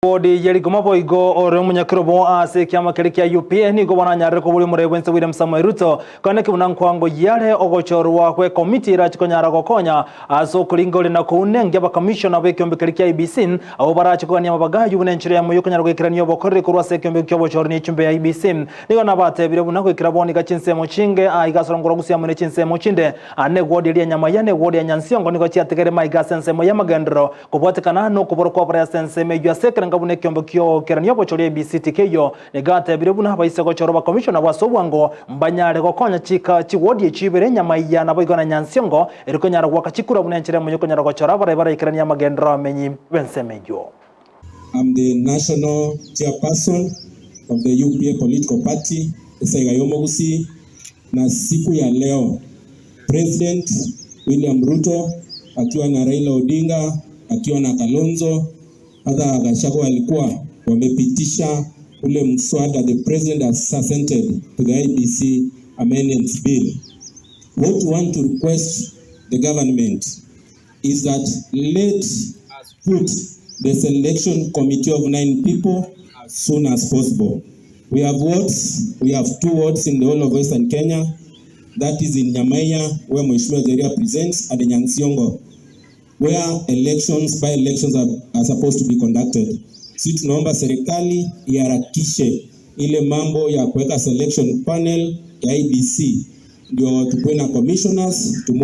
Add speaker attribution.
Speaker 1: Wodi ye rigoma boigo ore omonyakerobo ase ekiama keria kia UPA nigo bono anyarire koboria omorei bwense William Samoei Ruto koeneki buna nkwango yare ogochorwa gwe komiti erache konyara gokonya ase okoringoria na kounengia abakamishona b'ekeombe keria kia IEBC abwo barache kogania amabaga ayio buna enchera eyemo yokonyara goikerania obokoreri korwa ase ekeombe ki'obochori ne echumbe ya IEBC. Nigo nabatebire buna goikera bono iga chinsemo chinge aiga ase orongoro gusii amo ne chinsemo chinde ane egwodi eria Nyamaiya na egwodi ya Nyansiongo nigo chiatigere maiga ase ensemo y'amagenderero Kobwatekana nokobora kw'abarai ase ensemo eyio ase ekerenga buna ekeombe ki'ogokerania obochori IEBC tikeiyo, nigo atebire buna abaise gochorwa bakomishona abwo ase obwango mbanyare gokonya chika chiwodi echio ibere Nyamaiya naboigo na Nyansiongo eri konyara goaka chikura buna enchera emo yokonyara gochora abarai baraikeranie amagenderero amenyi b'ensemo eyio.
Speaker 2: I'm the national chairperson of the UPA political party esaiga y'omogusii na siku ya leo President William Ruto akiwa na Raila Odinga akiwa na Kalonzo hata Gachagua alikuwa wamepitisha ule mswada the president has assented to the IEBC amendments bill. What we want to request the government is that let us put the selection committee of 9 people as soon as possible. We have wards, we have 2 wards in the whole of Western Kenya, that is in Nyamaiya where Mheshimiwa Zeria presents and Nyansiongo where elections, by-elections are supposed to be conducted. Si tunaomba serikali iharakishe ile mambo ya kuweka selection panel ya IEBC ndio tukuwe na commissioners tumu.